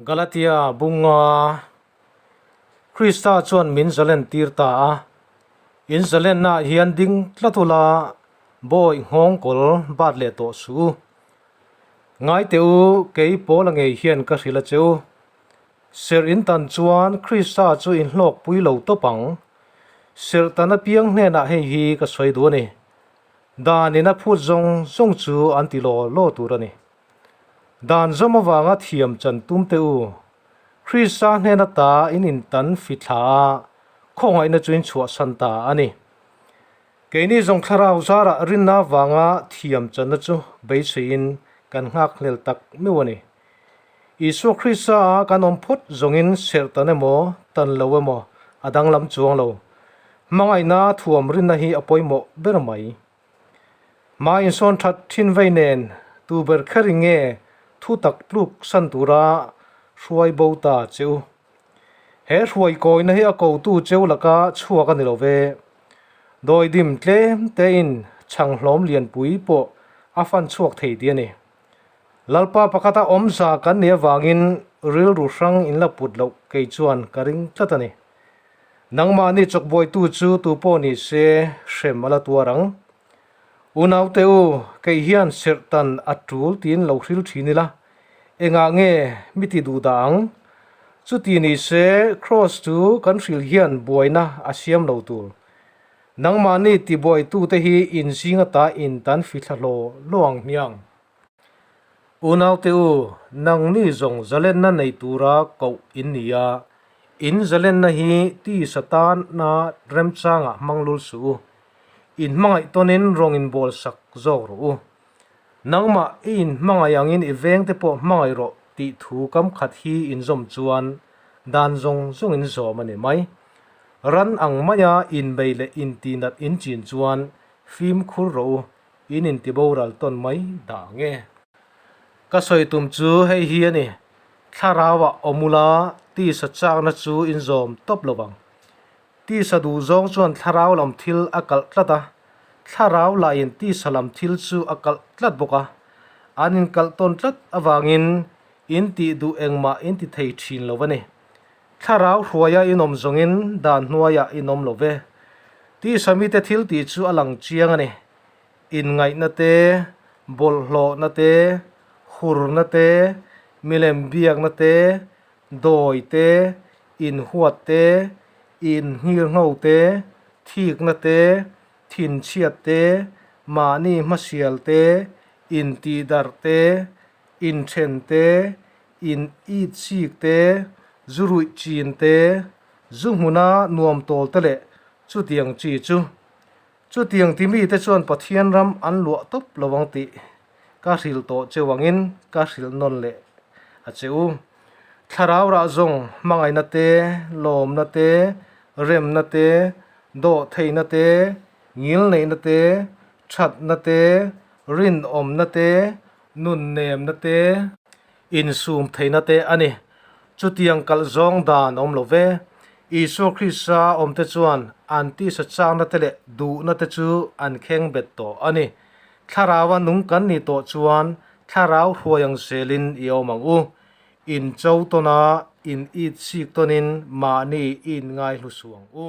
Galatia bunga Krista chuan min zalen tir ta a, in zalennaah hian ding tlat ula bawi nghawng kawl bat leh tawh suh u. Ngai teh u, kei Paula ngei hian ka hrilh a che u. Serh in tan chuan Krista chu in hlawk pui lo tawp ang. Serh tan apiang hnenah hei hi ka sawi duh a ni. Dan in a phut zawng zawng chu an ti law law tur a ni. Dan zawm avanga thiam chan tum teh u. Krista hnen ata in intan fithla a, khawngaihna chu in chhuahsan ta a ni. Keini zawng thlarau zarah rinna avanga thiam channa chu beiseiin kan nghakhlel tak meuh a ni. Isua Krista a kan awm phawt zawngin serh tan emaw, tan lo emaw a danglam chuang lo. Hmangaihna thuam rinna hi a pawimawh ber mai. Hma insawn that thin vei nen tu ber kher in nge thu tak tluk san tura hruai bo ta che u. He hruai kawina hi a kotu cheu laka chhuak a ni lo ve. Dawidim tlem tein chhang hlawm lianpui pawh a fan chhuak thei tih a ni. Lalpa pakhata awmza kan nih avangin rilru hrang in la put loh kei chuan ka ring tlat a ni. Nangmahni chawkbuaitu chu tu pawh ni se hrem a la tuar ang. Unaute u, kei hian serh tan a tul tiin lo hril thin ila, engah nge mi ti duh dah ang? Chuti ni se Kraws chu kan hril hian buaina a siam lo tur. Nangmahni tibuaitute hi inzing ata intan fithla hlaw hlaw ang hmiang. Unaute u, nangni zawng zalenna nei tura koh in ni a, in zalenna hi tisa tana remchangah hmang lul suh u. In hmangaih tawnin rawng in bawl sak zawk rawh u. Nangmah i in hmangaih angin i vengte pawh hmangaih rawh tih thu kam khat hi in zawm chuan dan zawng zawng in zawm a ni mai. Ran ang maia inbei leh intinat in chin chuan fimkhur rawh u. In inti boral tawn mai dah ang e. Ka sawi tum chu hei hi a ni, Thlarauah awm ula tisa chakna chu in zawm tawp lo vang. Tisa duh zawng chuan thlarau lam thil a kalh tlat a, thlarau lahin tisa lam thil chu a kalh tlat bawk a. An inkalh tawn tlat avangin in tih duh engmah in ti thei thin lo a ni. Thlarau hruaia inawm zawngin dan hnuaiah inawm lo ve. Tisa mite thil tih chu a lang chiang a ni. Inngaihna te, bawlhhlawhna te, hurna te, milem biakna te, dawi te, inhuat te, inhngirngho te, thikna te, thinchhiat te, mahni hmasial te, intihdarh te, inthen te, in it chik te, zu ruih chin te, zu hmuna nuam tawl te leh chutiang chi chu. Chutiang ti mite chuan Pathian ram an luah tawp lo ang tih ka hrilh tawh cheu angin ka hrilh nawn leh a che u. Thlarau rah zawng hmangaihna te, lawmna te, remna te, dawhtheihna te, ngilneihna te, thatna te, rinawmna te, nunnemna te, insum theihna te a ni. Chutiang kalh zawng dan awm lo ve. Isua Krista awmte chuan an tisa chakna te leh duhna te chu an kheng bet tawh a ni. Thlaraua nung kan nih tawh chuan thlarau hruai ang zelin i awm ang u. In cho tawn a, in it sik tawnin mahni i inngai hlu suh ang u.